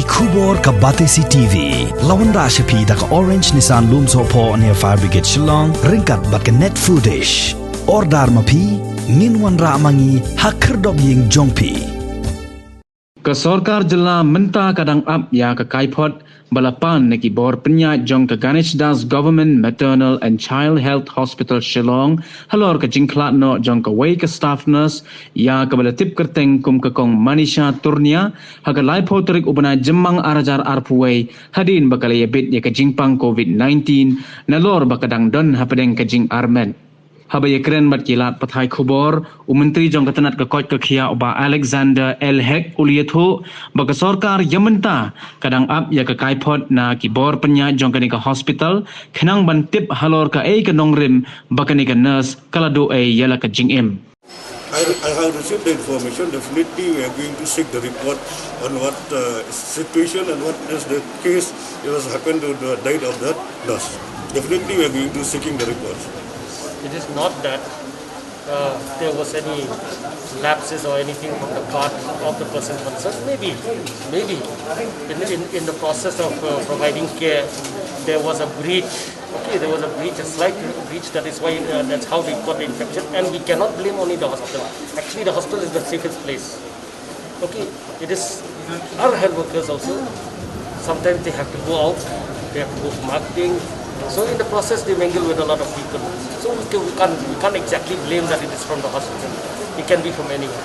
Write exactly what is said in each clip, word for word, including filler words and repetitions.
Khubor ka Batesi T V la wanrah sha phi da ka Orange Nissan Lumsohphoh near Fire Brigade Shillong, ryngkat bad ka Net Foodish. Order ma phi, ngin wanrah ma ngi ha khyrdop ïing jong phi. Ka sorkar jylla mynta ka dang ap ïa ka kaiphod ba la pan na ki bor pynïaid jong ka Ganesh Das Government Maternal and Child Health Hospital Shillong halor ka jingkhlad noh jong kawei ka staff nurse ïa kaba la tip kyrteng kum ka Kong Manisha Turnia ha ka laiphew tarik u bnai Jymmang ar hajar arphew wei hadien ba ka la ïabit ïa ka jingpang covid nineteen nalor ba ka dang don hapdeng ka jingarmet. Haba ïakren bad ki lad pathai khubor, u Myntri jong ka tnat ka koit ka khiah u Bah Alexander L Hek u la ïathuh ba ka sorkar ïa mynta ka dang ap ïa ka kaiphod na ki bor pynïaid jong kane ka hospital khnang ban tip halor kaei ka nongrim ba kane ka nurse ka la duh ei ïa la ka jingim. I, I have received the information. Definitely, we are going to seek the report on what uh, situation and what is the case that has happened to the date of that nurse. Definitely, we are going to seeking the report. It is not that uh, there was any lapses or anything from the part of the person concerned. Maybe, maybe in, in, in the process of uh, providing care, there was a breach. Okay, there was a breach, a slight breach. That is why uh, that's how they got the infection. And we cannot blame only the hospital. Actually, the hospital is the safest place. Okay, it is our health workers also. Sometimes they have to go out, they have to go for marketing. So in the process, they mingle with a lot of people. So we, can, we can't we can't exactly blame that it is from the hospital. It can be from anywhere.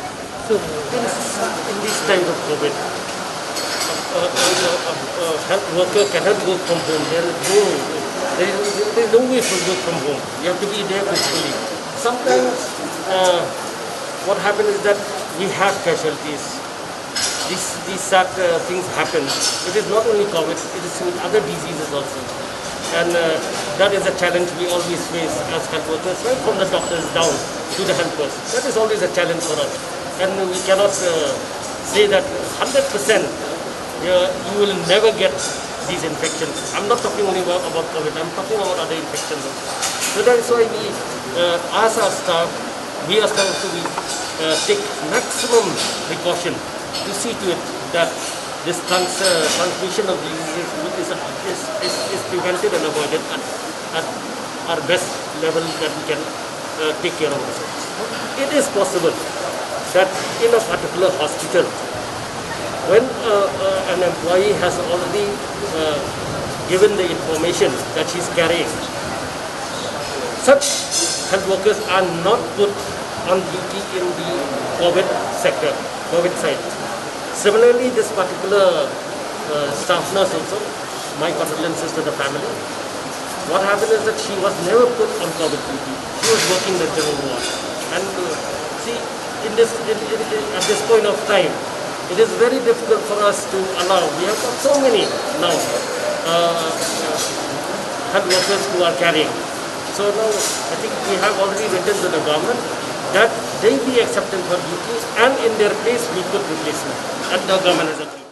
So in, in these times of COVID, a, a, a, a, a health worker cannot work from home. There is no there is, there is no way to work from home. You have to be there physically. Sometimes uh, what happens is that we have casualties. These, these sad uh, things happen. It is not only COVID, it is with other diseases also. And uh, that is a challenge we always face as health workers, right from the doctors down to the helpers. That is always a challenge for us. And we cannot uh, say that one hundred percent uh, you will never get these infections. I'm not talking only about, about COVID, I'm talking about other infections also. So that is why we uh, ask our staff, we ourselves also, we uh, take maximum precaution to see to it that this trans, uh, transmission of diseases is, is, is, is prevented and avoided at, at our best level that we can uh, take care of ourselves. It is possible that in a particular hospital, when uh, uh, an employee has already uh, given the information that she's carrying, such health workers are not put on duty in the COVID sector, COVID side. Similarly, this particular uh, staff nurse also, my condolences to the family. What happened is that she was never put on COVID duty. She was working the general ward. And uh, see, in this, in, in, in, at this point of time, it is very difficult for us to allow. We have got so many now uh, uh, health workers who are carrying. So now, I think we have already written to the government that they be accepted for duty, and in their place we put replacement. And the government has agreed.